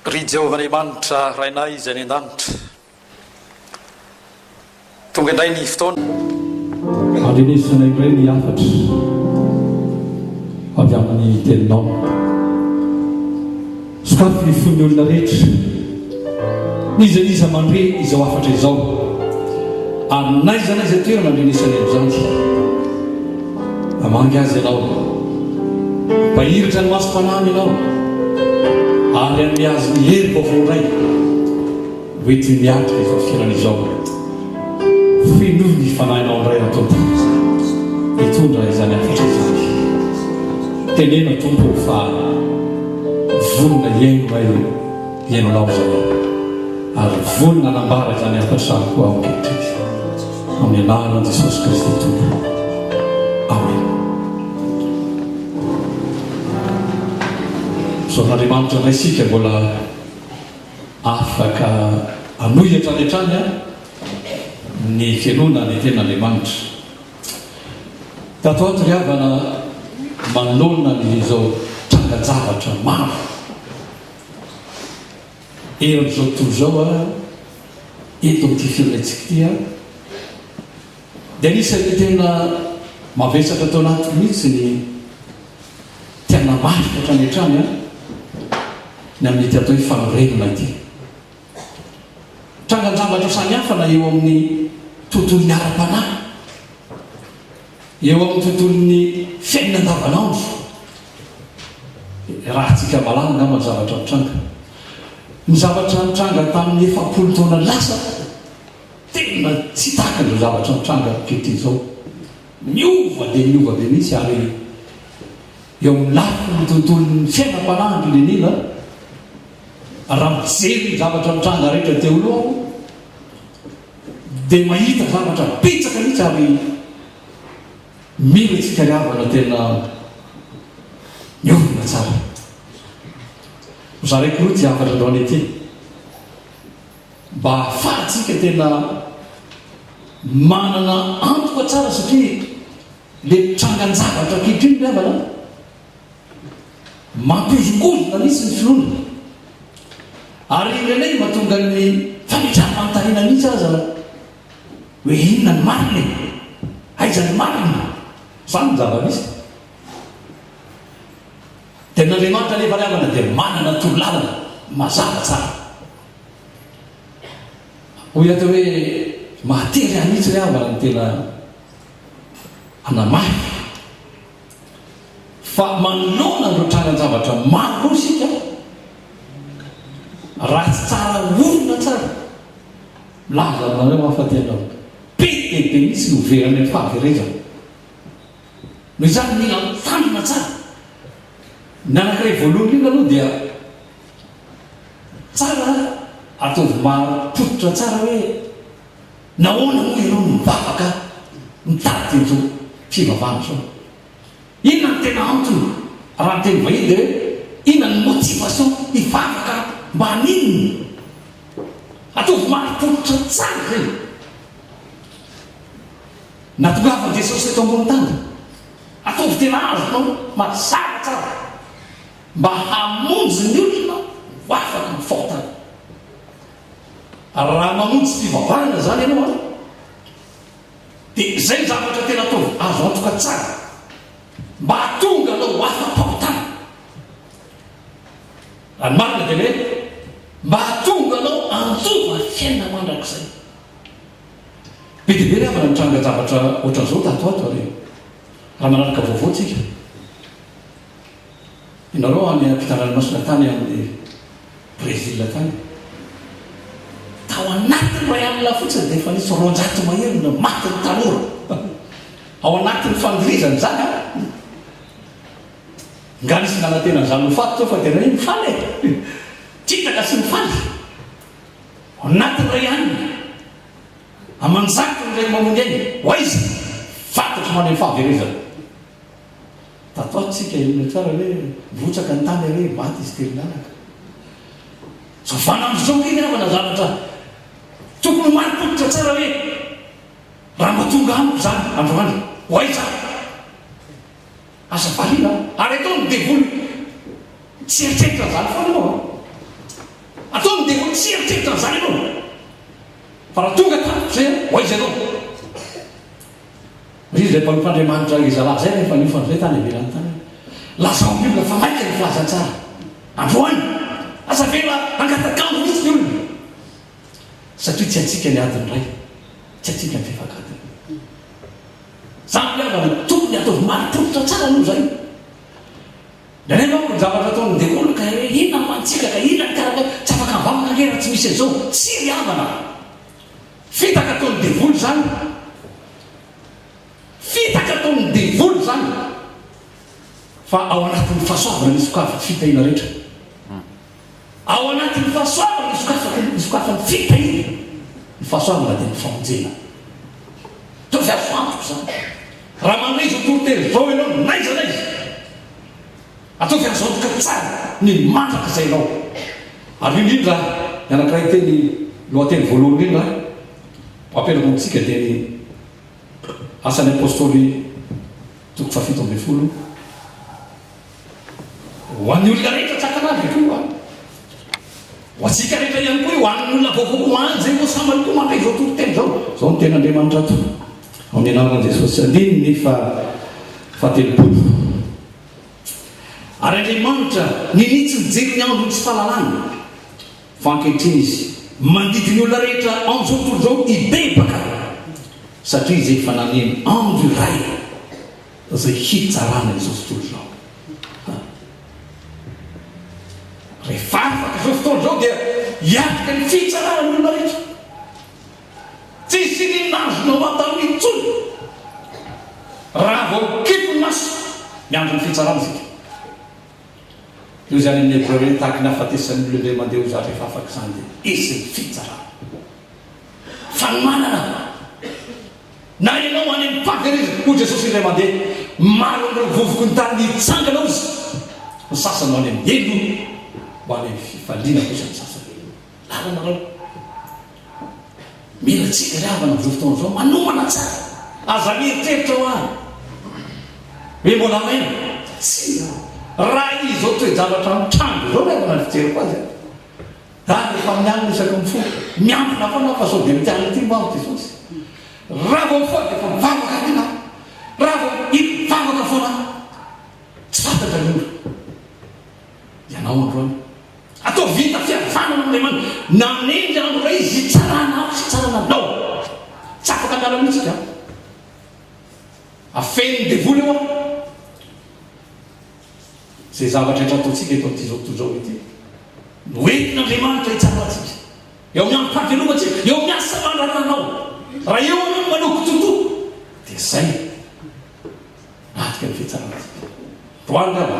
Ry Jehovah Andriamanitra Rainay izay any an-danitra, tonga indray ny fotoana. Andrenesana indray ny hafatra avy amin'ny Teninao. Sokafy ny fon'ny olona rehetra, n'iza n'iza mandre izao hafatra izao, ary n'aiza n'aiza toerana andrenesany an'izany. Hamangy azy ianao. Hampahiratra ny masom-panahiny ianao, ary hanome azy ny hery vaovao indray ho entiny miatrika izao fiainana izao. Fenoy ny fanahinao indray aho Tompo, hitondra izany hafatra izany. Teneno Tompo ô fa vonona hihaino ahy hihaino Anao izahay, ary vonona hanambara izany hafatra izany koa aho ankehitriny. Amin'ny anaran'i Jesosy Kristy Tompo. Amen. Misaotra Andriamanitra indray isika mbola afaka hanohy hatrany hatrany ny fihainoana ny tenin'Andriamanitra. Tato ato ry havana manoloana ny izao trangan-javatra maro eran'izao tontolo izao eto amin'ity firenentsika ity aho dia anisan'ny tena mavesatra tao anatiko mihitsy ny te hanamafy hatrany hatrany ny amin'ity atao hoe fanorenana ity. Trangan-javatra samihafa na eo amin'ny tontolon'ny ara-panahy, eo amin'ny tontolon'ny fiainana andavanandro, raha tsika mahalala angamba ny zavatra mitranga. Ny zavatra nitranga tamin'ny 40 taona lasa, tena tsy tahaka an'izao zavatra mitranga ankehitriny izao. Miova dia miova be mihitsy ary eo amin'ny lafiny tontolon'ny fiainam-panahy indrindra indrindra, raha mijery ny zavatra mitranga rehetra teo aloha aho, dia mahita zavatra betsaka mihitsy ary mila antsika ry havana tena miorina tsara. Hozaraiko roa ity hafatra androany ity mba hahafahantsika tena manana antoka tsara satria le trangan-javatra ankehitriny ry havana Mampihozongozona mihitsy ny finoana. Ary indraindray mahatonga ny fametraham-panontaniana mihitsy aza hoe inona ny marina e? Aiza ny marina? Izany ny zava-misy. Dia an'Andriamanitra anefa ry havana dia manana torolalana mazava tsara. Hoy aho teo hoe mahatery ahy mihitsy ry havana ny tena hanamafy Fa manoloana an'ireo trangan-javatra maro ireo isika, raha tsy tsara orina tsara, milaza aminareo aho fa tena be dia be mihitsy no very any amin'ny fahaverezana. Noho izany mila mitandrina tsara. Ny anankiray voalohany indrindra aloha dia tsara ataovy marim-pototra tsara hoe nahoana moa ianao no mivavaka mitady an'izao fivavahana izao. Inona no tena antony? Raha ny teny vahiny dia hoe inona ny motivation hivavaka mba haninona? Ataovy marim-pototra tsara izay. Natongavan'i Jesosy teto ambony tany. Ataovy tena azonao mazava tsara mba hamonjy ny olona ho afaka amin'ny fahotana. Raha mamonjy fivavahana izany ianao an, Dia izay ny zavatra tena ataovy azo antoka tsara mba hahatonga anao ho afa-pahotana. Raha ny marina dia ny hoe mba hahatonga anao handova fiainana mandrakizay. Be dia be ry havana ny trangan-javatra ohatran'izao tato ato ary raha manaraka vaovao tsika. Ianareo any ampitan-dranomasina tany amin'ny Brésil tany. Tao anatin'ny iray alina fotsiny dia efa nisy 200 mahery no matin'ny tanora. Ao anatin'ny fandirizana izany an! Nga nisy nanantena an'izany ho faty teo fa tena hoe mifaly e! Titaka sy mifaly. Ao anatin'ny iray alina, aman-jatony ireo mamono aina. Ho aiza? Fantatro maneho fahaverezana. Tato ato tsika inona tsara hoe mirotsaka ny tany are maty izy telinanaka. Zao vanandro zao nge ry havana zavatra tokony ho marim-pototra tsara hoe raha mba tonga amiko zany androany ho aiza aho? Aza variana ary atao ny devoly tsy eritreritra an'izany foana ianao an! mieritreritra an'izany ianao. Fa raha tonga tampoka izay an, ho aiza ianao? Hoy izy ilay mpanompon'Andriamanitra ngezalahy izay rehefa niofana izay tany ivelany tany hoe, Lazao amin'ny olona fa maika ny filazantsara. Androany! Aza avela hangatak'andro mihitsy ny olona. Satria tsy antsika ny adiny iray, tsy antsika ny fefak'adiny. Izany ry havana, tokony ataovy marim-pototra tsara aloha izay. Indraindray manko ny zavatra ataon'ny devoly ka hoe inona no mantsika ka inona ny karakara, tsy afaka mivavaka ange raha tsy misy an'izao. Tsia ry havana! Fitaka ataon'ny devoly izany. Fitaka ataon'ny devoly izany. Fa ao anatin'ny fahasoavana ny sokafan'ny fitahiana rehetra. Ao anatin'ny fahasoavana ny sokafako ny sokafan'ny fitahiana. Ny fahasoavana dia ny famonjena. Ataovy azo antoka izany. Raha mandre izao toriteny izao ianao n'aiza n'aiza, ataovy azo antoka tsara ny mandrakizay anao. Ary indrindra ny anankiray teny lohateny voalohany indrindra apetrako amintsika dia ny Asan'ny Apostoly toko fahafito ambin'ny folo. Ho an'ny olona rehetra tsy ankanavy koa, ho antsika rehetra ihany koa io, ho an'ny olona vaovao koa, ho an'izay vao sambany koa mandre izao toriteny izao. Izao no tenin'Andriamanitra ato, ao amin'ny anaran'i Jesosy, andininy fahatelopolo. Ary Andriamanitra ninia tsy nijery ny andron'ny tsy fahalalana, fa ankehitriny Izy mandidy ny olona rehetra ao amin'izao tontolo izao hibebaka, satria Izy efa naneno andro iray izay hitsarana izao tontolo izao. Ha. Rehefa afaka izao fotoana izao dia hiatrika ny fitsarana ny olona rehetra. Tsy hisy n'inona azonao atao intsony raha vao mikipy ny maso miandry ny fitsarana isika. Io izany amin'ny Hebreo hoe tahaky ny hahafatesan'ny olona indray mandeha ho zatra efa afaka izany dia hisy ny fitsarana. Fanomanana. Na ianao any amin'ny fahaverezana, hoy Jesosy indray mandeha, maro amin'ireo vovoky ny tany nitsangana hozy, ny sasany ho any amin'ny helo, ho any amin'ny fifaliana kosa ny sasany. Lalana iray. Mila antsika ry havana amin'izao fotoana izao, manomana tsara. Aza mieritreritra hoa hoe mbola maina. Tsia. Raha izao toe-javatra mitranga izao ry havana ny fijeriko azy an. Za rehefa amin'ny alina isaky mifoha, miambina foana aho fa sao dia amin'ity alina ity mba aho Jesosy. Raha vao mifoha dia efa mivavaka haingana aho. Raha vao mivavaka foana aho. Tsy fantatra ny ora. Ianao androany. Ataovy vita fihavanana amin'Andriamanitra. Nanendry andro iray Izy hitsarana ahy sy hitsarana anao. Tsy afaka miala mihitsy isika. Afenin'ny devoly eo aho. Izay zavatra rehetra ataontsika eto amin'ity izao tontolo izao ity no entin'Andriamanitra hitsara antsika. Eo amin'ny androm-pahavelomantsika, eo amin'ny asa aman-draharahanao. Raha eo ianao no manao kitotoa, dia izay adika ny fitsarana antsika. Androany angamba,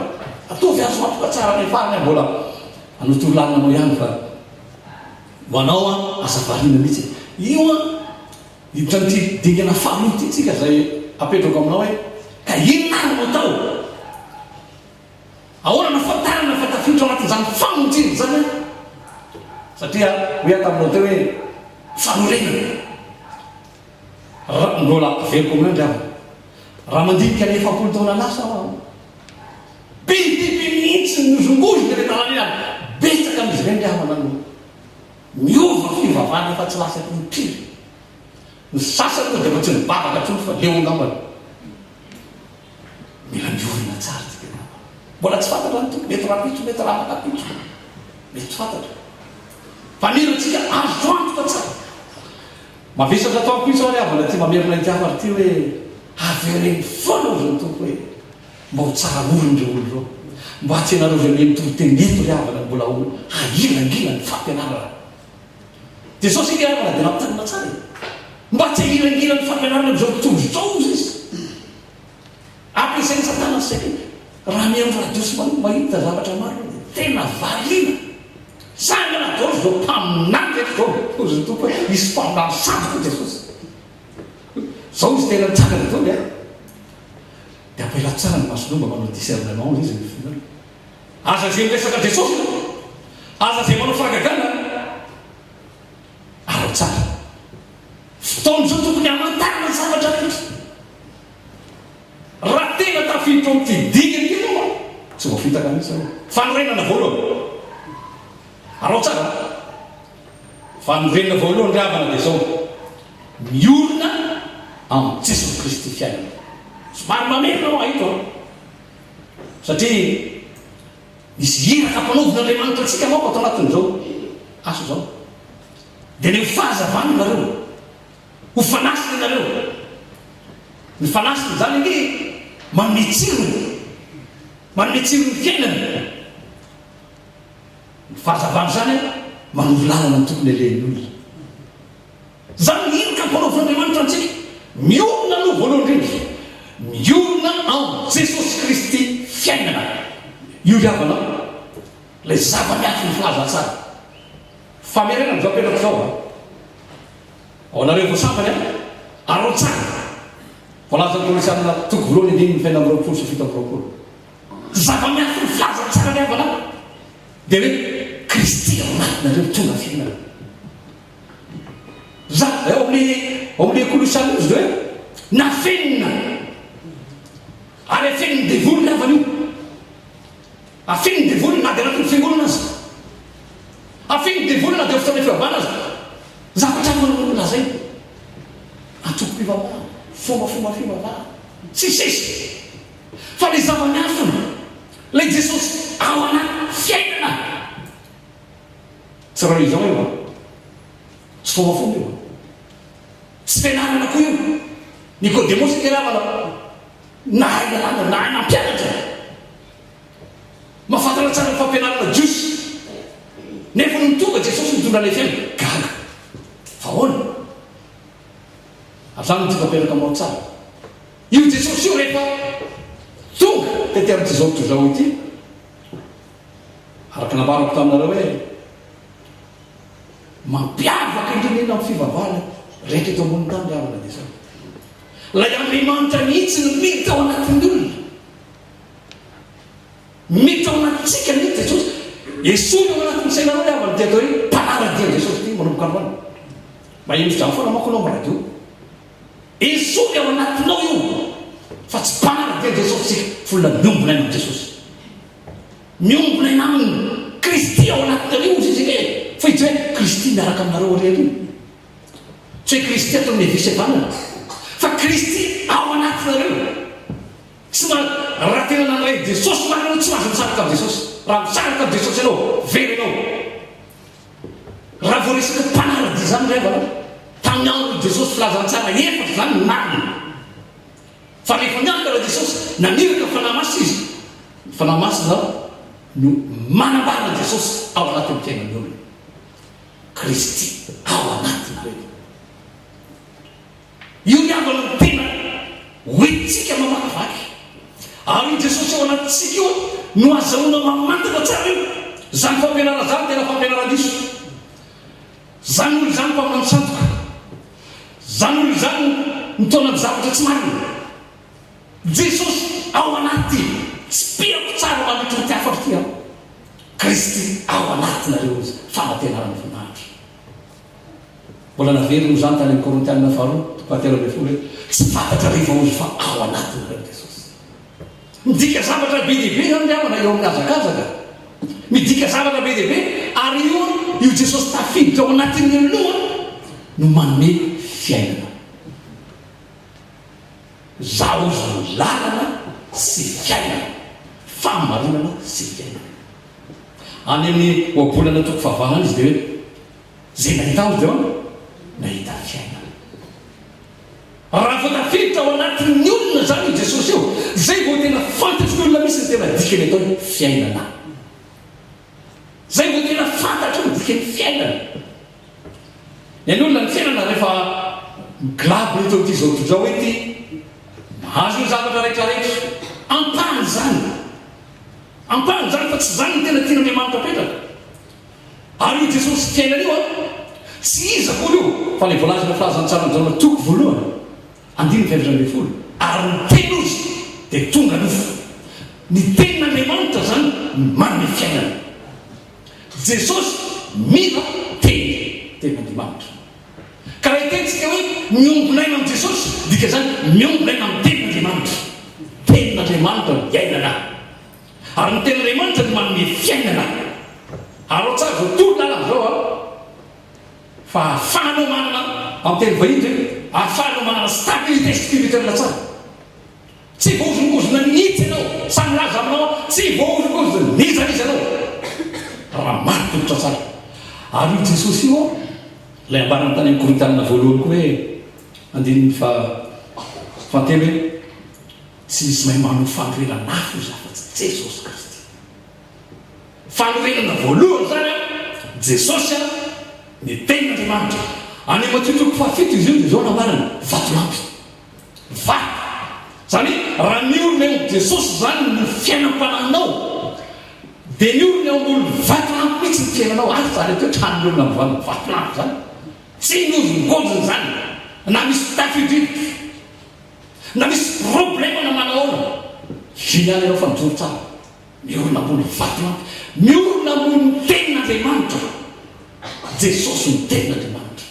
ataovy azo antoka tsara any am-farany aho mbola hanao torolalana anao ihany fa ho anao an, aza variana mihitsy. Io an, Hiditra amin'ity dingana faharoa ity tsika izay apetrako aminao hoe ka inona ary no atao? Ahoana no ahafantarana fa tafiditra ao anatin'izany famonjena izany aho? Satria hoy aho taminao teo hoe fanorenana. Raha mbola averiko aminao indry havana, raha mandinika ny 40 taona lasa aho, be dia be mihitsy ny nozongozona ireny lalana ireny ary betsaka amin'izy ireny ry havana no Miova fivavahana efa tsy lasa impiry. Ny sasany moa dia efa tsy mivavaka intsony fa leo angambany. Mila miorina tsara tsika ry havana. Mbola tsy fantatra ny Tompo, mety rahampitso, mety rahafakampitso. Mety tsy fantatra. Fa mila antsika azo antoka tsara. Mavesatra ato amiko mihitsy aho ry havana ity mamerina ity hafatra ity hoe avereno foana hozy ny Tompo hoe Mba ho tsara orina ireo olona ireo. Mba tsy ianareo izay mihaino toriteny eto ry havana no mbola ho hahilangila ny fampianarana. Jesosy ange ry havana dia nampitandrina tsara e. Mba tsy hahilangila ny fampianarana amin'izao tontolo izao hozy izy. Ampiasain'i Satana ny saina. Raha mihaino radio sy mahita zavatra maro dia tena variana. Sangana daholo izao mpaminany rehetra izao hozy ny Tompo hoe hisy mpaminany sandoka hoy Jesosy. Izao izy tena nitsangana daholo e. Dia ampela tsara ny masonao mba manao discernement izy ny finoana. Aza izay miresaka Jesosy ianao. Aza izay manao fahagagana. Arao tsara. Fotoana izao tokony hamantarana ny zavatra rehetra. Raha tena tafiditra ao amin'ity dingana ity ianao an, tsy voafitaka mihitsy ianao. Fanorenana voalohany. Arao tsara. Fanorenana voalohany ry havana dia izao, miorina amin'i Jesoa Kristy fiainana. Somary mamerina hoa eto an! Satria misy iraka ampanaovin'Andriamanitra antsika manko ato anatin'izao asa izao. Dia ny ho fahazavana ianareo, ho fanasina ianareo. Ny fanasina izany anie manome tsirony, manome tsirony ny fiainana. Ny fahazavana izany manoro lalana ny tokony alehan'ny olona. Izany ny iraka ampanaovin'Andriamanitra antsika. Miorina aloha voalohany indrindra, miorina ao Jesosy Kristy fiainana. Io ry havana ilay zava-miafin'ny filazantsara. Famerenana izao apetrako izao an. Ao anareo vao sambany an. Arao tsara. Voalazan'ny Kolosianina toko voalohany andininy fahenina amby 20 sy 27. Zava-miafin'ny filazantsara ry havana dia hoe Kristy ao anatinareo tonga fiainana. Za, ao amin'ilay ao amin'ilay Kolosianina izy dia hoe nafenina ary afenin'ny devoly ry havana io. Afenin'ny devoly na dia anatin'ny fiangonana aza. Afenin'ny devoly na dia fotoana fivavahana aza. Zavatra hafa no lazainy. Antokom-pivavahana, fombafomba fivavahana, sy ny sisa. Fa ilay zava-miafina, ilay Jesosy ao anaty fiainana. Tsy religion io an. Tsy fombafomba io an. Tsy fianarana koa io. Nikodemosy ange ravana nahay lalàna, nahay nampianatra. Mahafantatra tsara ny fampianarana jiosy. Nefa nony tonga Jesosy nitondra ilay fiainana, gaga. Fa ahoana? Ary izany no tiako apetraka aminao tsara. Io Jesosy io rehefa tonga tety amin'ity izao tontolo izao ity, araka nambarako taminareo hoe mampiavaka indrindra indrindra amin'ny fivavahana rehetra eto ambonin'ny tany ry havana dia izao. Ilay Andriamanitra mihitsy no miditra ao anatin'ny olona. Miditra ao anatintsika mihitsy Jesosy. Esory ao anatin'ny sainareo ry havana ity atao hoe mpanara-dia an'i Jesosy ity manomboka androany. Maheno izany foana manko ianao amin'ny radio. Esory ao anatinao io fa tsy mpanara-dia an'i Jesosy isika fa olona miombona aina amin'i Jesosy. Miombona aina aminy. Kristy ao anatinareo hozy izy anie fa tsy hoe Kristy miaraka aminareo irery io. Tsy hoe Kristy ato amin'ny havia sy havanana fa Kristy ao anatinareo. Tsy ma, raha tena nandray an'i Jesosy marina ianao tsy mahazo misaraka amin'i Jesosy. Raha misaraka amin'i Jesosy ianao, very ianao. Raha vao resaka mpanara-dia izany ry havana, tamin'ny andron'i Jesosy filazantsara efatra izany ny marina. Fa rehefa niakatra Jesosy, naniraka ny Fanahy Masina Izy. Ny Fanahy Masina no manambara an'i Jesosy ao anatin'ny fiainan'ny olona. Kristy ao anatinareo. Io ry havana no tena hoentintsika mamakivaky. Ary io Jesosy ao anatintsika io no azahoana mamantatra tsara io. Izany fampianarana izany tena fampianaran-diso. Izany olona izany mpaminany sandoka. Izany olona izany mitaona ny zavatra tsy marina. Jesosy ao anaty. Tsipihako tsara mandritra ity hafatra ity aho. Kristy ao anatinareo Izy, fanantenana ny voninahitra. Mbola naveriny izany tany amin'ny Korintianina faharoa, toko fahatelo ambin'ny folo hoe, Tsy fantatrareo va hozy fa ao anatinareo Jesosy. Midika zavatra be dia be izany ry havana eo amin'ny hazakazaka. Midika zavatra be dia be ary io io Jesosy tafiditra ao anatin'ny olona io no manome fiainana. Izaho hozy no lalana sy fiainana, fahamarinana sy fiainana. Any amin'ny ohabolana toko fahavalo any izy dia hoe, Izay nahita azy dia nahita fiainana. Raha vao tafiditra ao anatin'ny olona izany io Jesosy io, izay vao tena fantatry ny olona mihitsy ny tena dikany atao hoe fiainana. Izay vao tena fantatro ny dikan'ny fiainana. Ny an'ny olona ny fiainana rehefa miglabona eto amin'ity izao tontolo izao ity, mahazo ny zavatra rehetra rehetra, ampahany izany. Ampahany izany fa tsy izany no tena tian'Andriamanitra apetraka. Ary io Jesosy fiainana io an, tsy iza akory io fa ilay voalazana filazantsaran'i Jaona toko voalohany, andininy faha-14, ary ny Teny hozy dia tonga nofo. Ny Tenin'Andriamanitra izany no manome fiainana. Jesosy mila Teny, Tenin'Andriamanitra. Ka raha hiteny tsika hoe miombona aina amin'i Jesosy, dikan'izany miombona aina amin'ny Tenin'Andriamanitra. Tenin'Andriamanitra no iainana. Ary ny Tenin'Andriamanitra no manome fiainana. Araho tsara izao toro lalana izao an. Fa ahafahanao manana, amin'ny teny vahiny izay, ahafahanao manana stabilité spirituelle tsara. Tsy voahozongozona mihitsy ianao, sahy milaza aminao aho, tsy voahozongozona n'iza n'iza ianao, raha marin-tongotra tsara. Ary io Jesosy io, ilay ambarany tany amin'ny Korintianina voalohany koa hoe, andininy faha, fahatelo hoe, Tsy misy mahay manao fanorenana hafa izy afa-tsy Jesosy Kristy. Fanorenana voalohany izany an, Jesosy an, ny Tenin'Andriamanitra. Any Matio toko fahafito izy io dia izao no ambarany, vatolampy. Vato. Izany hoe raha miorina eo amin'i Jesosy izany ny fiainam-panahinao, dia miorina eo ambony vatolampy mihitsy ny fiainanao. Ary izany atao hoe trano miorina amin'ny vatolampy izany. Tsy mihozongozona izany na misy tafio-drivotra. Na misy problème na manahoana, génial ianao fa mijoro tsara. Miorina ambony vatolampy, miorina ambony tenin'Andriamanitra. Jesosy no tenin'Andriamanitra.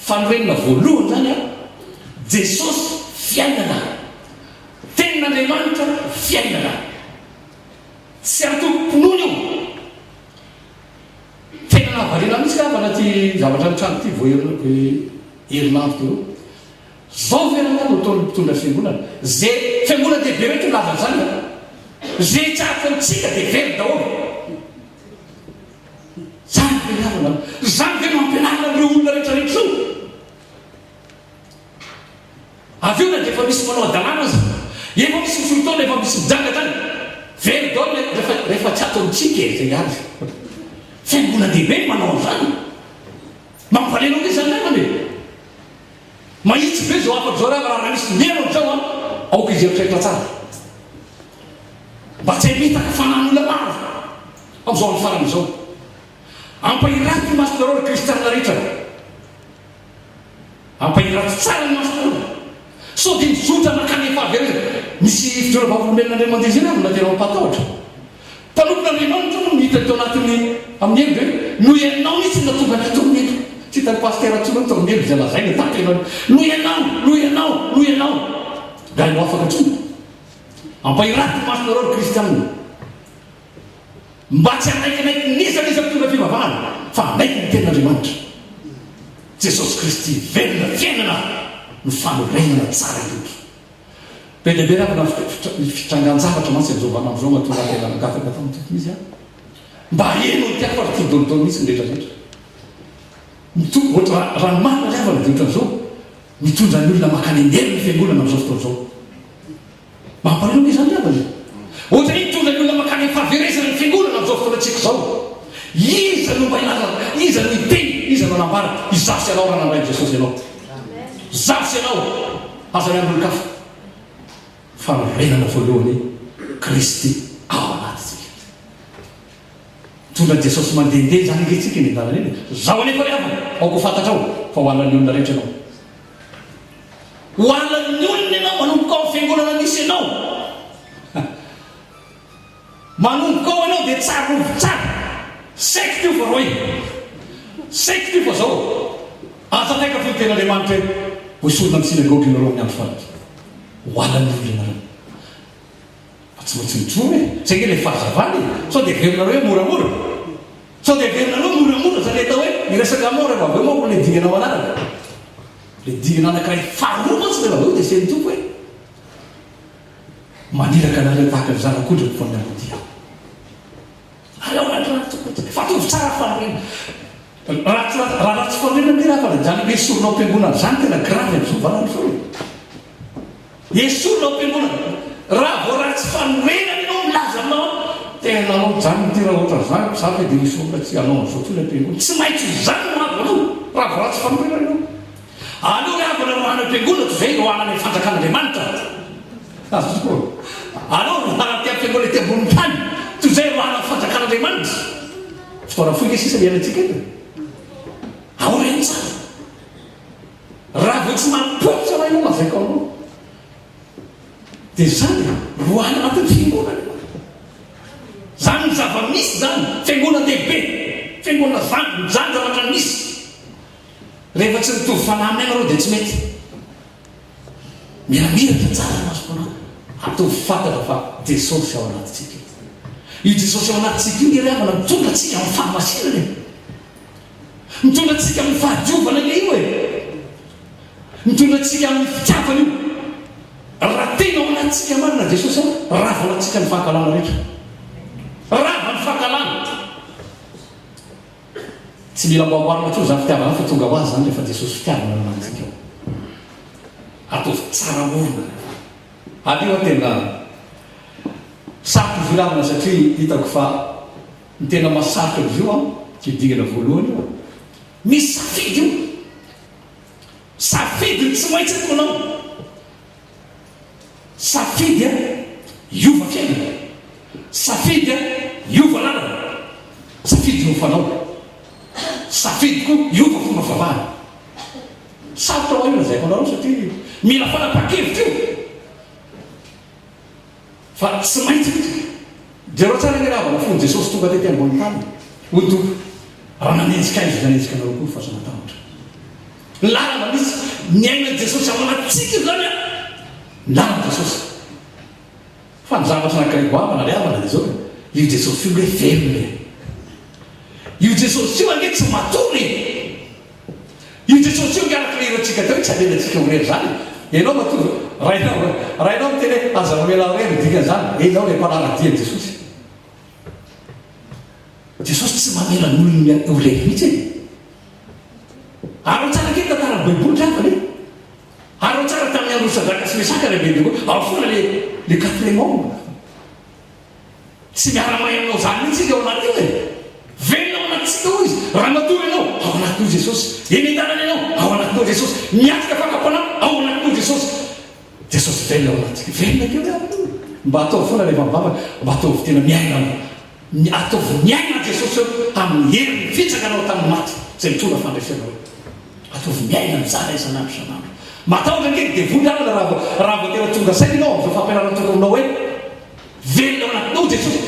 Fanorenana voalohany izany an, Jesosy fiainana. Tenin'Andriamanitra fiainana. Tsy antokom-pinoana io. Tena nahavariana mihitsy angamba ity zavatra nitranga ity vao herinandro teo. Zao ve rangahy no ataon'ny mpitondra fiangonana? Ze fiangonana dehibe rehetra milaza an'izany an! Ze tsy ataontsika dia very daholo. Zany ve ry havana? Zany ve no ampianarina an'ireo olona rehetra rehetra ireo? Avy eo na dia efa misy manao hadalana aza, efa misy misolo taona, efa misy mijangatra any, very daholo ny rehefa rehefa tsy ato amintsika e, zay ary. Fiangonan-dehibe no manao an'izany. Mampalahelo ange izany namana e. Mahitsy be izao hafatra izao raha raha misy mihaino an'izao an, aoka izy hieritreritra tsara. Mba tsy hamitaka fanahin'olona maro amin'izao andro farany izao. Ampahirato ny masonareo ry kristiana rehetra. Ampahirato tsara ny masonareo. Sao dia mizotra mankany fahaverezana. Misy fijoroana vavolombelona indray mandeha izay ary na tena mampatahotra. Mpanompon'Andriamanitra moa no hita tao anatin'ny amin'ny helo ve? Noho ianao mihitsy no nahatonga anay tao amin'ny helo. Tsy hitan'ny pasitera intsony hoe tao amin'ny helo izay lazaina tahaka ianao. Noho ianao, noho ianao, noho ianao. Nga ianao afaka intsony? Ampahirato ny masonareo ry kristianina. Mba tsy hanaikinaiky n'iza n'iza mpitondra fivavahana fa hanaiky ny tenin'Andriamanitra. Jesosy Kristy velona fiainana no fanorenana tsara indrindra. Be dia be ravina ny fitrangan-javatra mantsy amin'izao vaninandro izao mahatonga ahy tena nangataka tamin'ny Tompo mihitsy aho mba heno ny tiako fa ry tia dolidoly mihitsy ny rehetra rehetra. Mito, ohatra raha ny marina ry havana dia ohatran'izao, mitondra ny olona mankany an-delo ny fiangonana amin'izao fotoana izao. Mampalahelo ange izany ry havana e! Ohatra hoe mitondra ny olona mankany amin'ny fahaverezana ny fiangonana amin'izao fotoanantsika izao. Iza no mba hilaza, iza no hiteny, iza no hanambara? Izaho sy ianao raha nandray an'i Jesosy ianao. Izaho sy ianao, aza miandry olon-kafa. Fanorenana voalohany Kristy ao anatintsika. Mitondra an'i Jesosy mandehandeha izany ange isika eny an-dalana eny e! Izao anefa ry havana, aoka ho fantatrao fa ho halan'ny olona rehetra ianao. Ho halan'ny olona ianao manomboka ao amin'ny fiangonana misy anao. Manomboka ao ianao dia tsarovy tsara. Secte io fa roy. Secte io fa zao. Aza ataika fo ny tenin'Andriamanitra hoe hoesorina amin'ny synagoga ianareo amin'ny andro farany. Ho halan'ny olona ianareo. Fa tsy maintsy mijoro e! Zay nge le fahazavana e! Sao dia heverinareo hoe moramora? Sao dia heverinareo moramora zany atao hoe miresaka mort rehefa avy eo manko le dingana manaraka? Le dingana anakiray faharoa mantsy rehefa avy eo dia asain'ny Tompo hoe maniraka anareo tahaka ny zanak'ondry ny fon'ny ambodia aho. Aleo androany tokoa ty. Fa ataovy tsara fanorenana. Raha tsy raha ratsy fanorenana nge raha fa zany hoe esorina ao am-piangonana zany tena grave am'zao vaninandro zao e. Esorina ao am-piangonana. Raha vao ratsy fanorenana ianao milaza aminao aho, tena anao mijanona ity raha ohatran'izany, za ve dia misy olona tsy hanao an'izao intsony am-piangonana. Tsy maintsy ho izany no avy aloha raha vao ratsy fanorenana ianao. Aleo ry havana roahana am-piangonana toy izay roahana any amin'ny fanjakan'Andriamanitra. Azoko. Aleo roahana aty am-piangonana ety ambonin'ny tany toy izay roahana amin'ny fanjakan'Andriamanitra. Fotoana fohy nge sisa iainantsika eto e. Aoreno tsara. Raha vao tsy mapoitra raha ianao lazaiko aminao. Dia izany e, roahana anatin'ny fiangonana ianao. Izany ny zava-misy izany, fiangonan-dehibe, fiangonana zandriny, izany zavatra misy. Rehefa tsy mitovy fanahy aminay nareo dia tsy mety. Miramiratra tsara ny masom-panahy. Ataovy fantatra fa Jesosy ao anatintsika eto. Io Jesosy ao anatintsika io nge ry havana mitondra antsika amin'ny fahamasinana e. Mitondra antsika amin'ny fahadiovana anie io e! Mitondra antsika amin'ny fitiavana io. Raha tena ao anatintsika marina Jesosy an, rava ao anatintsika ny fankahalana rehetra. Rava ny fankahalana. Tsy mila amboamboarina intsony izany fitiavana izany fa tonga ho azy izany rehefa Jesosy fitiavana no anatintsika ao. Ataovy tsara orina. Ary io tena sarotra izy io satria hitako fa ny tena mahasarotra azy io an, io dingana voalohany io an, misy safidy io. Safidy ny tsy maintsy ataonao. Safidy an, hiova fiainana. Safidy an, hiova lalana. Safidy hiova fanao. Safidy koa hiova fomba fivavahana. Sarotra ho ahy io lazaiko anareo satria mila fanapahan-kevitra io. Fa tsy maintsy mihitsy. Jereo tsara anie ravana fony Jesosy tonga tety ambony tany. Hoy ny Tompo, raha nanenjika ahy izy nanenjika anareo koa fa aza matahotra. Ny lalana misy ny ainan'i Jesosy ao anatintsika io zany an. Ny lalan'i Jesosy. Fa ny zavatra anankiray goavana ry havana dia izao e, io Jesosy io nge velona e. Io Jesosy io ange tsy matory e. Io Jesosy io ange araka ilay hirantsika teo hoe tsy avelantsika ho irery izany e. Ianao matoa, raha ianao, raha ianao miteny hoe aza mamela ahy irery, ny dikan'izany, ianao ilay mpanara-dia an'i Jesosy. Jesosy tsy mamela ny olony ho irery mihitsy e. Araho tsara kely tantaran'ny baiboly ry havana e. Araho tsara tamin'ny andron'i Sadraka sy Mesaka ry Abednego, ao foana le le quatrième homme. Tsy miara-may aminao izany mihitsy izy ao anaty io e! Velona ao anatintsika ao izy. Raha matory ianao, ao anatinao Jesosy. Eny an-dalana ianao, ao anatinao Jesosy. Miatrika fakam-panahy, ao anatinao Jesosy. Jesosy velona ao anatintsika. Velona kely aho aloha. Mba ataovy foana rehefa mivavaka, mba ataovy tena miaina ny ataovy miaina Jesosy eo amin'ny heriny nifitsaka anao tamin'ny maty izay mitondra fandresena eo. Ataovy miaina an'izany isan'andro isan'andro. Matahotra ange ny devoly havana raha vao raha vao tena tonga saina ianao amin'izao fampianarana ataoko aminao hoe Velona ao anatinao Jesosy.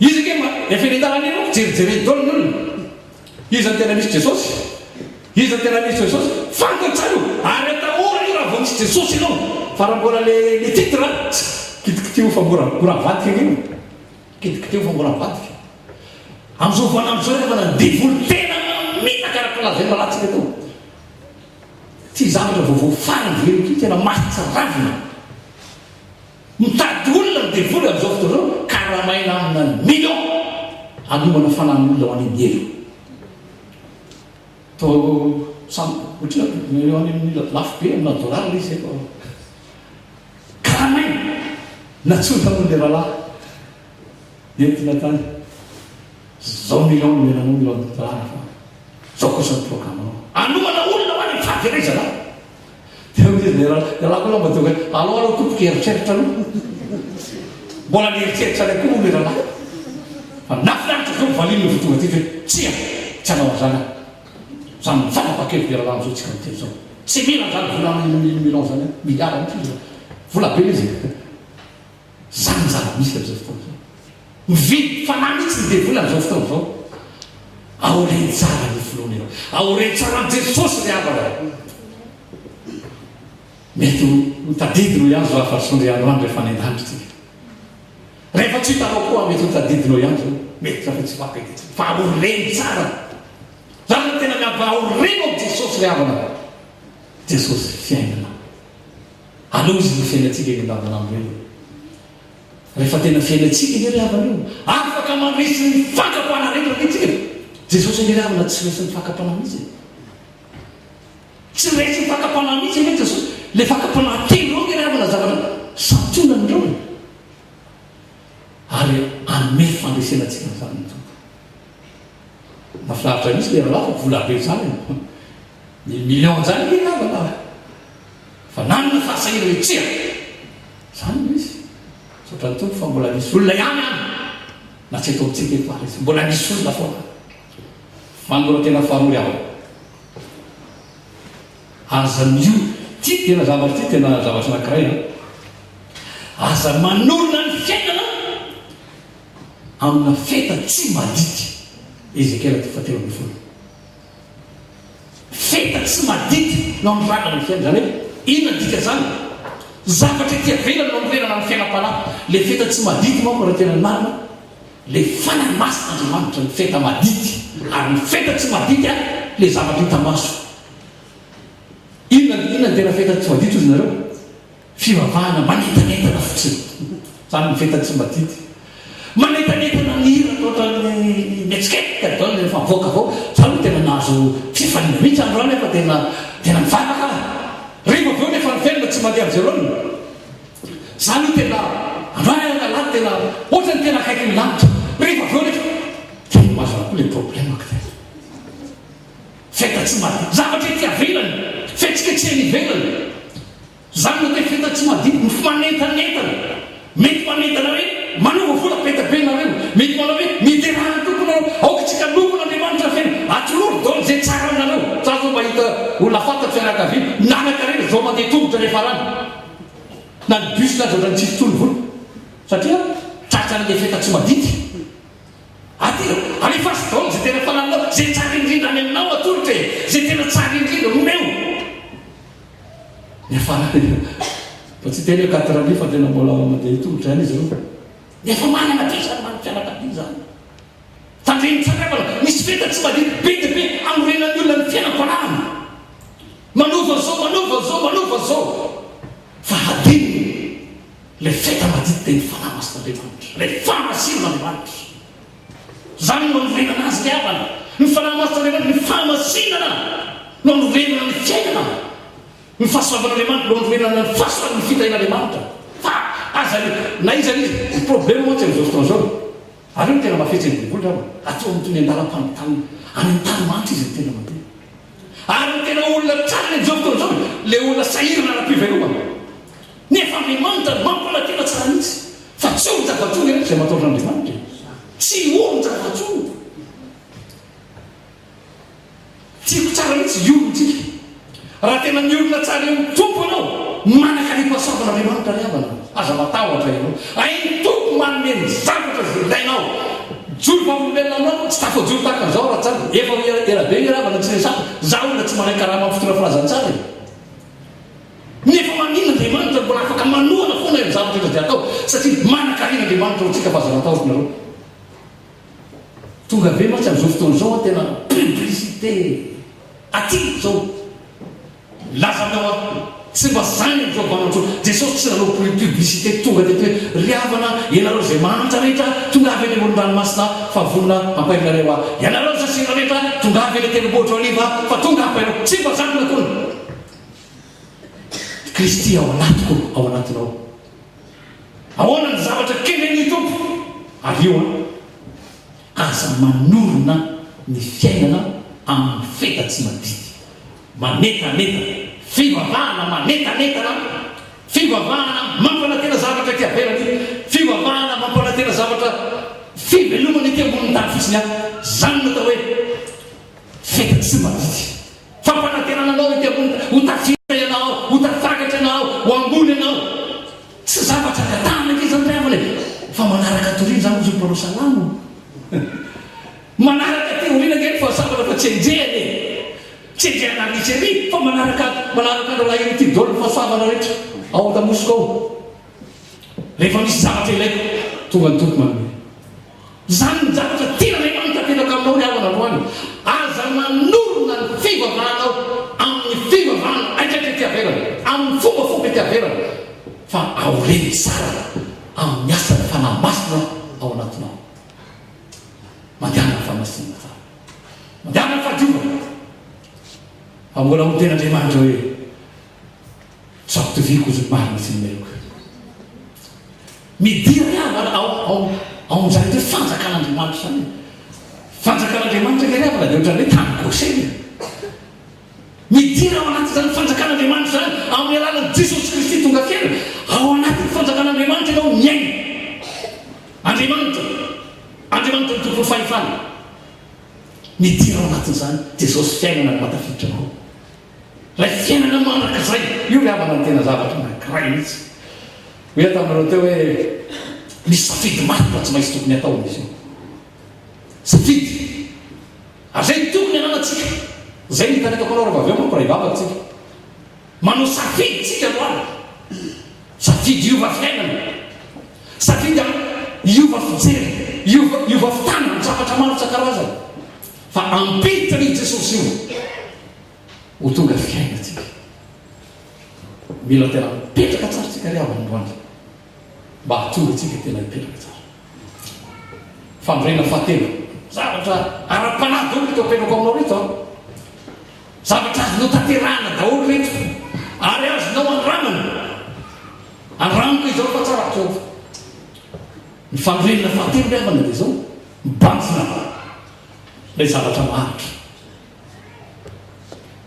Iza ange ma efa eny an-dalana eny manko jerijereny daholo ny olona. Iza no tena misy Jesosy? Iza no tena misy Jesosy? Fantany tsara io ary atahorany io raha vao misy Jesosy ianao. Fa raha mbola le le titre a, tsy kitikitiho fa mora mora avadika ange io. Kitikitiho fa mora avadika. Amin'izao vaninandro izao rehefa ny devoly tena mamitaka araka ny lazain'ny lalantsika teo. Ity zavatra vaovao farany velona ity tena mahatsiravina. Mitady olona ny devoly amin'izao fotoana izao karamaina amina millions hanomana fanahin'olona ho any amin'ny helo. Toa samy ohatrinona eo any amin'ny lafo be amina dollars ilay izy efa karamaina. Nantsoina moa ilay rahalahy nentina tany zao millions nomena anao millions de dollars fa zao kosa ny programme-nao. Hanomana olona ho any amin'ny fahaverezana. Dia hoy izy, Ialako aloha mba tonga hoe, alao aloha tompoko hieritreritra aloha. Mbola nieritreritra ilay koa moa ilay rahalahy. Fa nahafinaritra izao ny valiny rehefa tonga teto hoe, tsia, tsy hanao an'izany aho. Izany no fanapahan-kevitro ilay rahalahy amin'izao tsika miteny izao. Tsy mila an'izany vola million izany aho, milliard mihitsy izy. Vola be ilay izy e. Izany ny zava-misy amin'izao fotoana izao. Mividy fanahy mihitsy ny devoly amin'izao fotoana izao. Aoreno tsara ny finoana eo. Aoreno tsara amin'i Jesosy ry havana. Mety ho tadidinao ihany izao hafalisoa indray andro any rehefa any an-danitra isika. Rehefa tsy hitanao koa mety ho tadidinao ihany izao. Mety fa tsy vaka ity. Fa aoreno tsara. Izany no tena miampy aoreno amin'i Jesosy ry havana. Jesosy fiainana. Aleo izy no fiainantsika eny andavanandro eny. Rehefa tena fiainantsika anie ry havana io, afaka mandresy ny fakam-panahy rehetra anie tsika. Jesosy anie ry havana tsy resin'ny fakam-panahy mihitsy e. Tsy resin'ny fakam-panahy mihitsy anie Jesosy. Ilay fakam-panahy telo ireo anie ry havana zavatra santionany ireo e. Ary hanome fandresena antsika amin'izany ny Tompo. Mahafinaritra mihitsy ilay rahalahy fa vola be izany e. Ny million izany anie ry havana. Fa nanana fahasahiana hoe tsia! Izany no izy. Misaotra ny Tompo fa mbola misy olona ihany any, na tsy eto amintsika eto ary izy. Mbola misy olona foana. Fanoloran-tena faharoa ry havana. Aza mio, ity tena zavatra ity tena zavatra anankiray an. Aza manorina ny fiainana amina feta tsy madity. Ezekiela toko fahatelo ambin'ny folo. Feta tsy madity no anoranana ny fiainana. Izany hoe inona ny dikan'izany? Zavatra ety ivelany no anorenana ny fiainam-panahy. Ilay feta tsy madity manko raha tena ny marina, ilay Fanahy Masin'Andriamanitra ny feta madity. Ary ny feta tsy madity an! Ilay zavatra hita maso. Inona inona ny tena feta tsy madity hozy nareo? Fivavahana manentanentana fotsiny. Izany ny feta tsy madity. Manentanentana ny hira ohatran'ny mihetsiketsika daholo rehefa mivoaka avao. Za aloha tena nahazo fifaliana mihitsy androany aho fa tena tena nivavaka aho. Rehefa avy eo nefa ny velona tsy mandeha amin'i Jerôme. Za aloha tena androany aho rahalahy tena ohatran'ny tena akaikin'ny lanitra. Rehefa avy eo nefa tena mazava koa ilay problème-ko tena. Feta tsy madio. Zavatra ety avelany. Fihetsiketsehana ivelany. Izany no atao hoe feta tsy madio. Ny manentanentana. Mety manentana hoe manova vola be dia be nareo. Mety manao hoe miderà ny Tompo nareo. Aoka isika hanompo an'Andriamanitra feno. Atolory daholo izay tsara aminareo. Za zao mahita olona fantatro fianakaviana nanan-karena izao mandeha tongotra any farany. Na ny bus aza ohatran'ny tsisy intsony vola. Satria tratran'ilay feta tsy madity. Aty e! Alefaso daholo izay tena fanananao, izay tsara indrindra any aminao atolotra e! Izay tena tsara indrindra omeo! Niafarany mba tsy hiteny hoe quatre mille fa tena mbola mandeha tongotra ihany izy ireo. Nefa manana be izany manana fianakaviana izany. Tandremo tsara havana, misy feta tsy madio be dia be anorenan'ny olona ny fiainam-panahiny. Manova izao, manova izao, manova izao. Fa hadinony Ilay feta madity dia ny Fanahy Masin'Andriamanitra, ilay fahamasinan'Andriamanitra. Izany no anorenana azy ry havana. Ny Fanahy Masin'Andriamanitra, ny fahamasinana no anorenana ny fiainana. Ny fahasoavan'Andriamanitra no anorenana ny fahasoavan'ny fitahian'Andriamanitra. Fa aza na iza na iza, ny problème mantsy amin'izao fotoana izao, ary io no tena mafetsy ny devoly ry havana, aty amin'ny tony an-dalam-panontany, any amin'ny tany mahantra izy no tena mandeha. Ary ny tena olona tratra amin'izao fotoana izao, ilay olona sahirana ara-pivelomana. Nefa Andriamanitra mampanantena tsara mihitsy fa tsy orin-java-tsoa ireto izay matahotra an'Andriamanitra e! Tsy orin-java-tsoa! Tiako tsara mihitsy hiorin-tsika. Raha tena miorina tsara eo amin'ny Tompo ianao, manan-karem-pahasoavan'Andriamanitra ry havana, aza matahotra ianao. Hain'ny Tompo manome ny zavatra izay ilainao. Mijoro vavolombelona aminao, tsy tafajoro tahaka an'izao raha tsara. Efa ela be ry havana tsy niresahako, izaho olona tsy mahay karama amin'ny fotoana filazantsara e! Nefa maninona Andriamanitra mbola afaka manohana foana ireo zavatra ireo izay atao satria manankarena Andriamanitra ho antsika fa aza matahotra nareo. Tonga be mantsy amin'izao fotoana izao an tena publicité aty izao. Milaza aminao aho tsy mba zany amin'izao vaninandro izao. Jesosy tsy nanao publicité tonga teto hoe ry havana ianareo izay mahantra rehetra tongava eny amoron-dranomasina fa vonona hampahery anareo aho. Ianareo izay sendra rehetra tongava eny an-tendrombohitra Oliva fa tonga hampahery anareo. Tsy mba zany nataony. Kristy ao anatiko, ao anatinao. Ahoana ny zavatra kendren'ny Tompo? Ary io an, aza manorina ny fiainana amin'ny feta tsy madity. Manetanetana. Fivavahana manetanetana, fivavahana mampanantena zavatra ety avelany, fivavahana mampanantena zavatra fivelomana ety ambonin'ny tany fotsiny ihany. Izany no atao hoe feta tsy madity. Fampanantenana anao ety ambony, ho tafita ianao, ho tafakatra ianao, ho ambony ianao. Tsy zavatra angatahana ange izany ry havana e! Fa manaraka toriana izany hozy ny mpanao salamo. Manaraka aty aoriana ange ny fahasoavana fa tsy enjehana e! Tsy enjehana ary itsy ery fa manaraka manaraka an-drahalahy ery ity daholo ny fahasoavana rehetra ao an-damosiko ao. Rehefa misy zavatra ilaiko, tonga ny Tompo manome. Izany ny zavatra tian'Andriamanitra apetraka aminao ry havana androany. Aza manorina ny fivavahanao amin'ny fivavahana haitraitra ety avelany, amin'ny fombafomba ety avelany, fa aoreno tsara amin'ny asan'ny Fanahy Masina ao anatinao. Mandehana amin'ny fahamasinana tsara. Mandehana amin'ny fahadiovana. Fa mbola ho tenin'Andriamanitra hoe. Tsy ampitoviako izy ny marina sy ny meloka. Midira ry havana ao ao ao amin'izany hoe fanjakan'Andriamanitra izany e. Fanjakan'Andriamanitra ange ry havana dia ohatran'ny hoe tany Gosena e. Midira ao anatin'izany fanjakan'Andriamanitra izany amin'ny alalan'i Jesosy Kristy tonga fiainana. Ao anatin'ny fanjakan'Andriamanitra ianao miaina. Andriamanitra, Andriamanitra no tompon'ny fahefana. Midira ao anatin'izany Jesosy fiainana no mahatafiditra anao. Ilay fiainana mandrakizay. Io ry havana no tena zavatra anankiray mihitsy. Hoy aho taminareo teo hoe misy safidy marina tsy maintsy tokony atao amin'izy io. Safidy. Ary izay no tokony ananantsika. Izay no hitanetako anao rehefa avy eo manko raha hivavaka tsika. Manao safidy tsika androany. Safidy hiova fiainana. Safidy hiova fijery, hiova hiova fitana amin'ny zavatra maro isan-karazany. Fa ampiditra an'io Jesosy io ho tonga fiainantsika. Mila tena mipetraka tsara tsika ry havana androany mba hahatonga antsika tena hipetraka tsara. Fanorenana fahatelo, zavatra ara-panahy daholo ireto apetrako aminao ireto an. Zavatra azonao tanterahana daholo ireto ary azonao andramana. Andramiko izao fa tsara Jehovah. Ny fanorenana fahatelo ry havana dia izao, mibanjina ilay zavatra maharitra.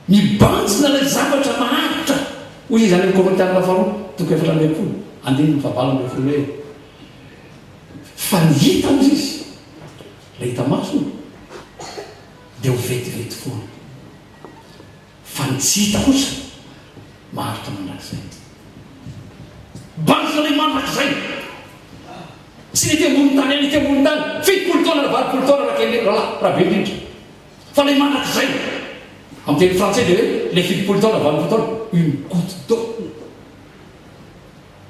Mibanjina ilay zavatra maharitra. Hoy izy any amin'ny Korintianina faharoa, toko 14, andininy fahavalo ambin'ny folo hoe, Fa ny hita hoy izy, ilay hita maso, dia ho vetivety foana. Fa ny tsy hita kosa maharitra mandrakizay. Banjina ilay mandrakizay. Tsy ny ety ambonin'ny tany ihany, ety ambonin'ny tany, 70 taona na 80 taona raha kely rahalahy, raha be indrindra. Fa ilay mandrakizay. Amin'ny teny frantsay dia hoe ilay 70 taona, 80 taona, une goutte d'eau.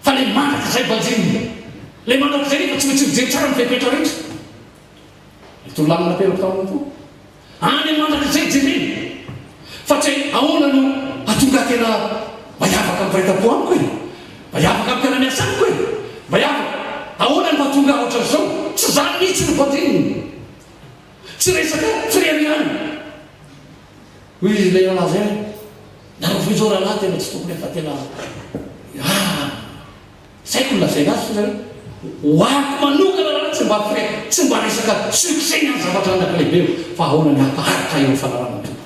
Fa ilay mandrakizay banjinina. Ilay mandrakizay nefa tsy maintsy mijery tsara ny fepetra rehetra. Ny torolalana napetrako tao aminy koa. Any mandrakizay jerena. Fa tsy hay ahoana no hahatonga ahy tena mba hiavaka amin'ny mpiray tampo amiko e. Mba hiavaka amin'ny mpiara-miasa amiko e. Mba hiavaka. Ahoana no mahatonga ahy ohatran'izao? Tsy izany mihitsy no banjinina. Tsy resaka fireharehana. Hoy izy ilay rahalahy izay hoe, nareo ve izao rahalahy tena tsy tokony efa tena ah. Tsy haiko ny lazaina azy fa ho ahiko manokana raha tsy mba tsy mba resaka succès ny any zavatra anaka lehibe fa ahoana ny hampaharitra eo amin'ny fanarahana ny Tompo.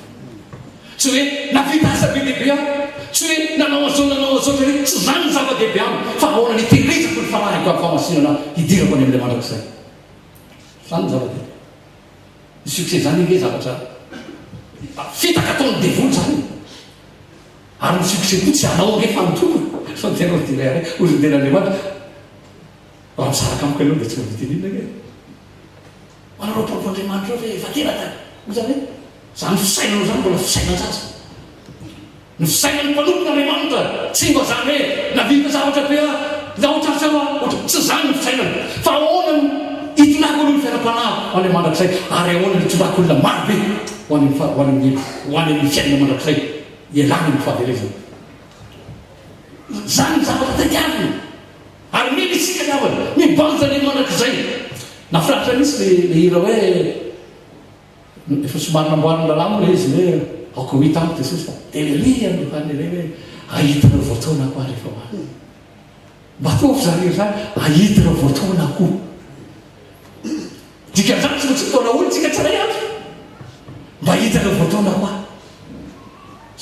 Tsy hoe nahavita asa be dia be aho, tsy hoe nanao an'izao nanao an'izao satria tsy izany ny zava-dehibe amiko fa ahoana ny hitehirizako ny fanahiko amin'ny fahamasinana hidirako any amin'ilay mandrakizay. Izany ny zava-dehibe. Ny succès izany ange zavatra fitaka ataon'ny devoly izany e. Ary ny succès koa tsy anao ange fa ny Tompo e! Sao dia ianao dia irehareha, hoy ny tenin'Andriamanitra, raha misaraka amiko ianao dia tsy mahavita n'inona ange e! Manareo mpanompon'Andriamanitra eo ve efa teraka? Hoy izany hoe, izany fisainanao izany mbola fisainan-jaza. Ny fisainan'ny mpanompon'Andriamanitra tsy mba izany hoe nahavita zavatra be aho, na ohatran'izao aho, ohatra, tsy izany ny fisainana. Fa ahoana no hitondrako aloha ny fiainam-panahiko ho any amin'ny mandrakizay, ary ahoana no hitondrako olona maro be ho any amin'ny, ho any amin'ny, ho any amin'ny fiainana mandrakizay. Ialana ny fahaverezana. Izany ny zavatra tadiavina. Ary mila isika ny havana, mibanja ny mandrakizay. Nahafinaritra mihitsy le le hira hoe efa somary namboarin'ny rahalahy moa ilay izy hoe aoka ho hita amiko Jesosy fa dia le ry amin'ny farany ilay hoe hahita ireo voataonako aho rehefa ho avy. Mba ataovy izany hira izany, hahita ireo voataonako. Dikan'izany tsy maintsy mitaona olona tsika tsiray avy mba hahita ireo voataonako aho.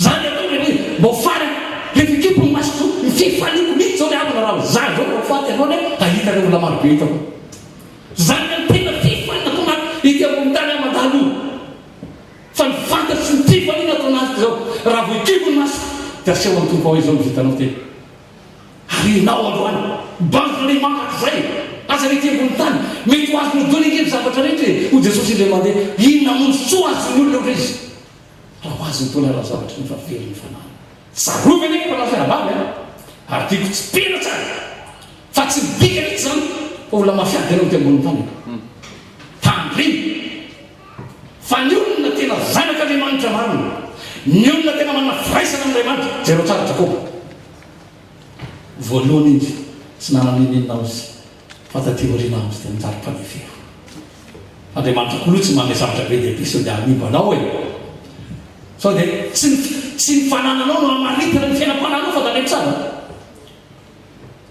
Zany atao le hoe mba ho faly rehefa ekeko ny masoko ny fifaliako mihitsy zao ry havana raha za zao raha ho faty androany aho hahita ireo olona maro be hitako. Zany no tena fifaliana tonga ety ambony tany aho mandalo io. Fa ny fantatro sy ny fifaliana ato anatiko zao raha vao ekeko ny masoko dia aseho an'ny Tompo ao hoe izao no vitanao tena. Ary ianao androany, banjina ilay mandrakizay, aza ny ety ambony tany, mety ho azonao daholo ange ny zavatra rehetra e, hoy Jesosy indray mandeha, inona moa ny soa azon'ny olona ohatra izy, raha ho azy ny taona raha zavatra nefa very ny fanahiny. Tsarovy anie fa lasa vavy an! Ary tiako tsipihina tsara fa tsy midika mihitsy izany fa olona mafiady ianao ety ambony tany e! Tandremo fa ny olona tena zanak'Andriamanitra marina, ny olona tena manana firaisana amin'Andriamanitra, jereo tsara Jakoba. Voalohany izy tsy nanana n'inon'inona ozy fa taty aoriana ozy dia nanjary mpanefero. Andriamanitra koa aloha tsy manome zavatra be dia be sao dia hanimba anao e! Sao dia tsy ny tsy ny fanananao no hamaritana ny fiainam-panahinao fa tandremo tsara.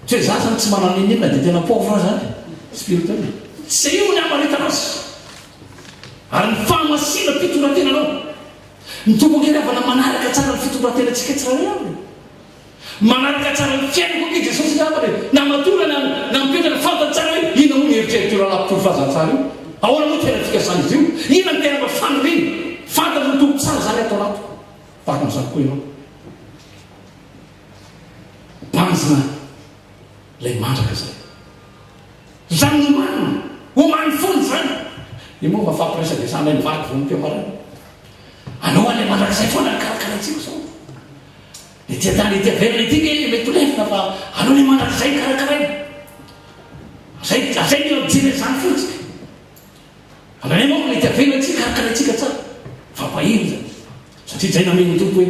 Tsy hoe za zany tsy manana n'inon'inona dia tena pauvre aho zany spirituel. Tsy io ny hamaritana azy. Ary ny fahamasinam-pitondran-tenanao. Ny Tompo ange ry havana manaraka tsara ny fitondran-tenantsika tsirairay avy e. Manaraka tsara ny fiainako ange Jesosy ry havana e. Na matoa na na mipetraka fantany tsara hoe inona moa ny eritreritr'io rahalahy mpitory filazantsara io. Ahoana moa tena fikasan'izy io? Inona no tena mba faniriany? Fantatry ny Tompo tsara izany ato anatiko. Tahaka an'izany koa ianao. Banjina ilay mandrakizay. Izany no marina. Omany foana izany. Io moa mba fampiresadresahanay mivady vao miteo maraina. Anao any mandrakizay foana ny karakaraintsika izao. Ny ety an-tany ety averina ety nge mety ho lefona fa aleo ny mandrakizay ny karakaraina. Azay azay mila mijery an'izany foana tsika. Anay manko ny ety averina ety karakaraintsika tsara. Satria izay namen'ny Tompo hoe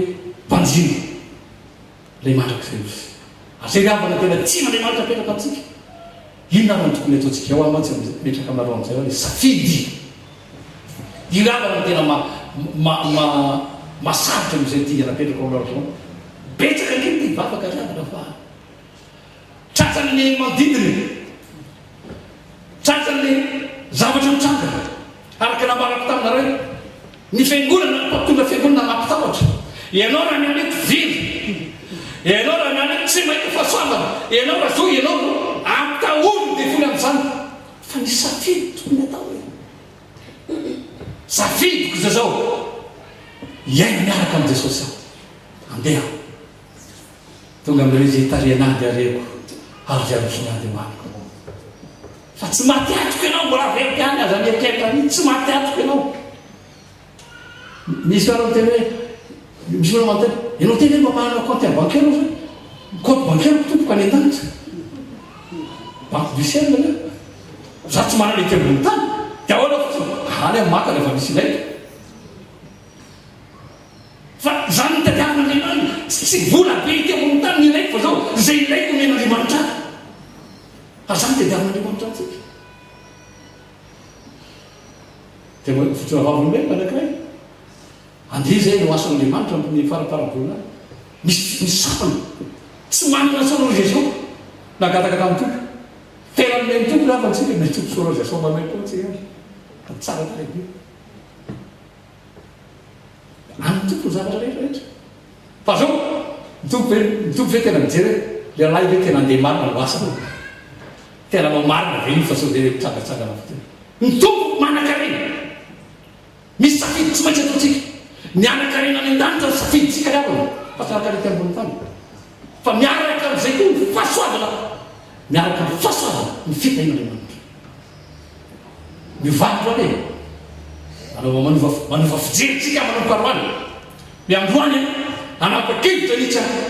mpanjino ilay mandrakizay ozy. Ary izay ry havana tena tian'Andriamanitra apetraka amintsika. Inona ary no tokony hataontsika ao? Aho mantsy mipetraka aminareo amin'izay hoe safidy. Io ry havana no tena ma, ma, ma, mahasarotra amin'izay dingana apetrako aminareo izao. Betsaka ange ny te hivavaka ry havana fa tratran'ny manodidina e. Tratran'ny zavatra mitranga. Araka nambarako taminareo hoe ny fiangonana, ny mpampitondra fiangonana mampitahotra. Ianao raha miala eto very. Ianao raha miala eto tsy mahita fahasoavana. Ianao raha zao, ianao no ampitahory ny devoly amin'izany. Fa ny safidy tokony atao e. Safidiko izao zao, hiaina miaraka amin'i Jesosy aho. Andeha aho. Tonga amin'ireo izay itarihana ahy dia reko ary izay arosony ahy dia hohaniko. Fa tsy maty antoka ianao, mbola averiko ihany aza mieritreritra an'iny, tsy maty antoka ianao. Misy olona miteny hoe, misy olona manontany, ianao tena hoe mba manana compte en bancaire ve? Compte bancaire-ko tompoko any an-danitra. Banque du ciel aloha. Za tsy manana ety ambony tany. Dia ahoana fotsiny? Any aho maka rehefa misy ilaiko. Fa izany no tadiavin'Andriamanitra. Tsy vola be ety ambony tany no ilaiko fa zao, izay ilaiko omen'Andriamanitra ahy. Fa izany tadiavin'Andriamanitra antsika. Dia mba fijoroana vavolombelona anankiray. Andeha izay no asan'Andriamanitra amin'ny faramparam-bolana. Misy misy sampana tsy manana sonorisation. Nangataka tamin'ny Tompo. Tena nomen'ny Tompo angamba antsika, ny Tompo sonorisation maimaimpoana antsika ary. Tsara tarehy be. An'ny Tompo ny zavatra rehetra rehetra. Fa zao, ny Tompo ve, ny Tompo ve tena mijery hoe lehilahy ve tena andeha marina no asany? Tena manao marina ve io fa sao dia mitsangatsangana fotsiny? Ny Tompo manankarena. Misy safidy tsy maintsy ataontsika. Ny hanan-karena any an-danitra no safidintsika ry havana, fa tsy hanan-karena ety ambony tany. Fa miaraka amin'izay koa ny fahasoavana, miaraka amin'ny fahasoavana ny fitahian'Andriamanitra. Miovà androany e! Manova manova manova fijery tsika manomboka androany. Ny androany hanapa-kevitra mihitsy aho.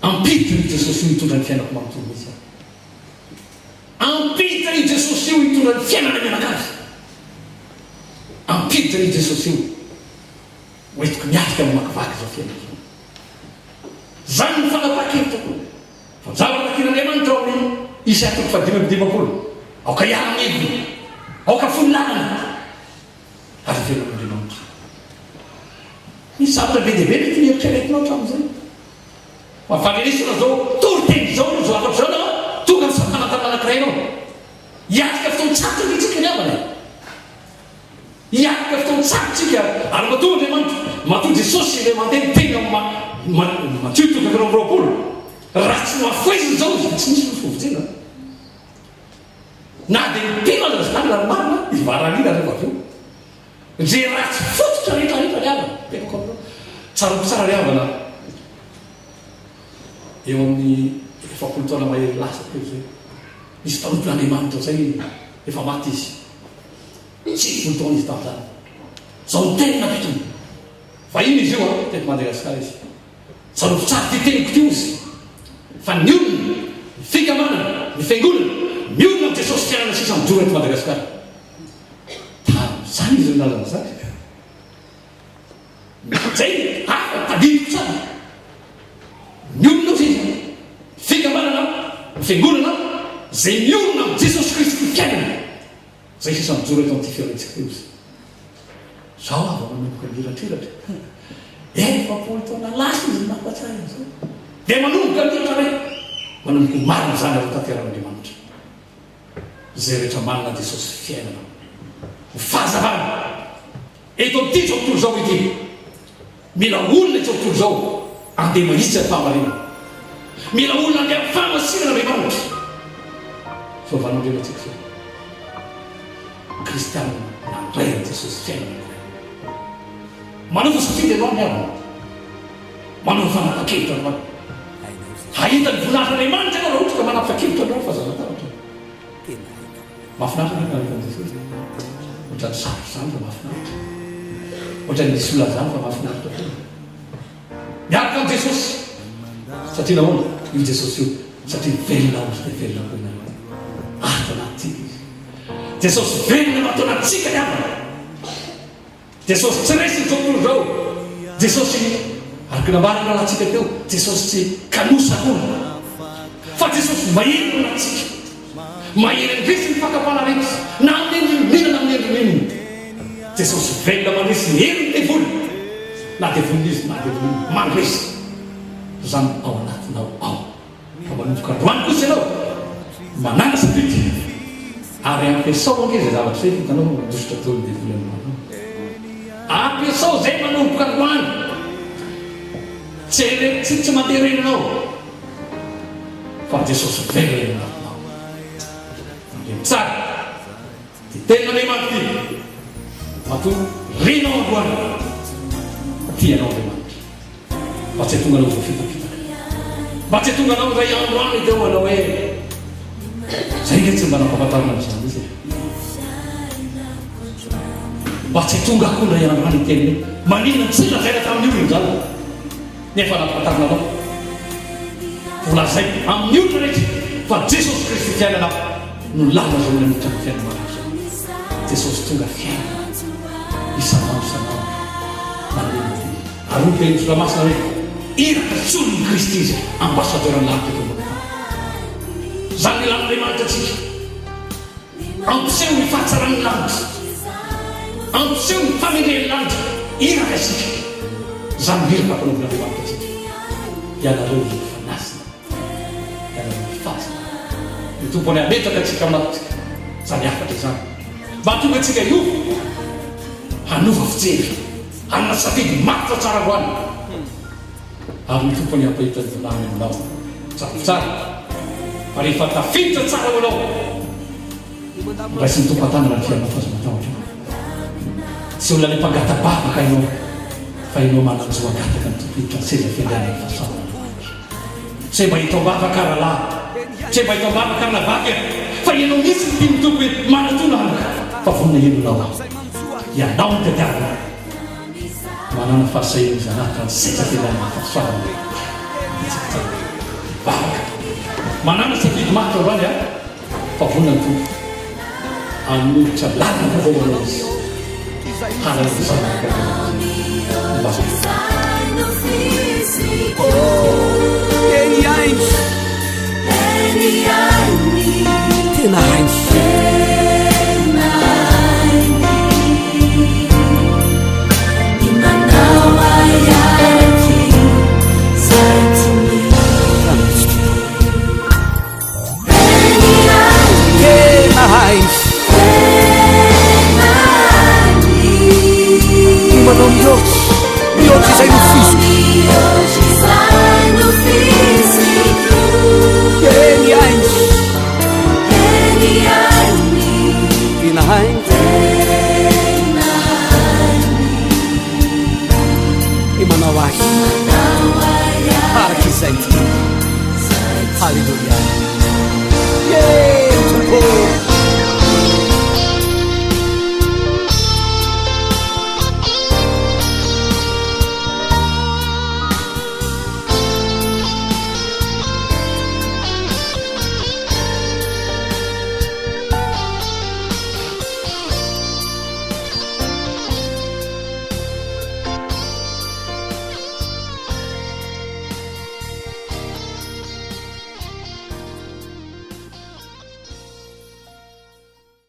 Ampiditra io Jesosy io hitondra ny fiainako manontolo mihitsy aho. Ampiditra io Jesosy io hitondra ny fiainana mianakavy. Ampiditra io Jesosy io ho entiko miatrika mamakivaky izao fiainana izao. Izany no fanapahan-kevitra koa. Fa ny zavatra takin'Andriamanitra ao amin'ny Isaia toko fahadimy amby dimampolo, aoka hiala ny heviny, aoka fohy ny lalana, ary hiverina amin'Andriamanitra. Misy zavatra be dia be mety noeritreretinao hatramin'izay. Fa fanerisana izao toriteny izao aloha, izao hafatra izao aloha, tonga amin'ny sampana-tany anankiray ianao. Hiatrika fotoan-tsarotra ve isika ry havana e? Hiatrika fotoan-tsarotra isika ary matoa Andriamanitra, matoa Jesosy ilay mandeha miteny ao amin'ny Matio toko 24, raha tsy nohafohezina izao izy dia tsy misy ny famonjena. Na dia ny mpino aza izany raha ny marina, hivaralina rehefa avy eo. Izay ratsy fototra rehetra rehetra ry havana, apetrako aminareo. Tsarovy tsara ry havana, eo amin'ny 40 taona mahery lasa teo izay, nisy mpanompon'Andriamanitra izay efa maty izy. 90 taona izy tamin'izany. Izao ny teny napetrany. Vahiny izy io an, teto Madagasikara izy. Tsarovy tsara ity teniko ity ozy. Fa ny olona, ny fikambanana, ny fiangonana, miorina amin'i Jesosy fiainana sisa mijoro eto Madagasikara. Tamin'izany izy nilaza an'izany. Izay hafa tadidiko tsara. Ny olona ozy izy, ny fikambanana, ny fiangonana, izay miorina amin'i Jesosy Kristy fiainana. Zay sisa mijoro eto amin'ity fiainantsika ity ozy. Zao aho vao manomboka mihiratr'iratra. 40 taona lasa izy no nampatsiahy an'izao. Dia manomboka mihiratra indray. Manomboka ho marina izany ary ho tanterahan'Andriamanitra. Izay rehetra manana an'i Jesosy fiainana ho fahazavana eto amin'ity izao tontolo izao ity. Mila olona izao tontolo izao andeha mahitsy amin'ny fahamarinana. Mila olona andeha amin'ny fahamasinana Andriamanitra. Fitaovan'Andriamantsika izao. Kristianina nandray an'i Jesosy fiainana indray. Manaova safidy ianao ry havana. Manaova fanapa-kevitra androany. Hahita ny voninahitr'Andriamanitra ianao raha ohatra ka manapa-kevitra androany fa aza matahotra. Mahafinaritra ve ny mahita an'i Jesosy? Ohatran'ny sarotra izany fa mahafinaritra. Ohatran'ny misy olona izany fa mahafinaritra foana. Miaraka amin'i Jesosy. Satria nahoana? Io Jesosy io, satria velona ao izy dia velona koa ianareo. Ato anatintsika izy. Jesosy velona no ato anatintsika ry havana. Jesosy tsy resin'izao tontolo izao. Jesosy, araka ny nambaran'ny rahalahintsika teo, Jesosy tsy kanosa akory. Fa Jesosy mahery ao anatintsika. Mahery handresy ny fakam-panahy rehetra, na amin'ny endriny inona na amin'ny endriny inona. Jesosy velona mandresy ny herin'ny devoly, na devoly iza na devoly inona, mandresy izany ao anatinao ao. Fa manomboka androany kosa ianao manana safidy ary ampiasao ange izay zavatra izay fa hitanao fa mandositra daholo ny devoly androany io. Ampiasao izay manomboka androany. Tsy tsy tsy mandeha irery ianao fa Jesosy velona eo anatinao. Tandremo tsara ity tenin'Andriamanitra ity. Matoa renao androany tia anao Andriamanitra. Mba tsy hahatonga anao voafitapitaka. Mba tsy hahatonga anao indray andro any teo hanao hoe, Zay nge tsy mba nampahafantarina an'izany mihitsy e. Mba tsy hahatonga ahy koa indray andro any hiteny hoe, Maninona no tsy lazaina tamin'ny olona izany nefa nampahafantarina anao? Holazaiko amin'ny olona rehetra fa Jesosy Kristy fiainana no lalana azahoana miditra amin'ny fiainana mandrakizay. Jesosy tonga fiainana isan'andro isan'andro manome ny dia. Ary hoy ny Tenin'ny Soratra Masina hoe, Iraka solon'i Kristy izy, ambassadeur-n'ny lanitra eto ambony tany. Izany no ilan'Andriamanitra antsika. Hampiseho ny fahatsaran'ny lanitra. Hampiseho ny fahamendrehan'ny lanitra. Iraka isika. Izany no iraka ampanaovin'Andriamanitra antsika. Ianareo no fanasina. Ianareo no fasina. Ny Tompo anie hametraka antsika ao anatintsika izany hafatra izany. Mba hahatonga antsika hiova, hanova fijery. Hanana safidy matotra tsara ho any. Ary ny Tompo anie hampahita ny voninahiny aminao. Tsarovy tsara fa rehefa tafiditra tsara ho anao, raisin'ny Tompo an-tanana ny fiainanao fa aza matahotra. Tsy olona any mpangata-bavaka ianao fa ianao manan-jo hangataka ny Tompo hiditra ny seza fiandrianan'ny fahasoavan'Andriamanitra. Tsy mba hita am-bavaka rahalahy, tsy mba hita am-bavaka ranabavy a, fa ianao mihitsy no tian'ny Tompo hoe manatona anaka fa vonona hihaino anao aho. Ianao no tadiavina. Manana fahasahiana izy hanatitra ny seza fiandrianan'ny fahasoavan'Andriamanitra. Betsaka tsara. Vavaka. Manana safidy matotra androany a, fa vonona ny Tompo hanolotra lalana vaovao ho anao Izy. Hanana ny zanaka Tena hainy. Tena hainy. Ny manao mihoatra, mihoatra izay nofisiko. Teny hainy. Tena hainy. Ny manao ahy araka izay tiany. Haleloia. Yeah.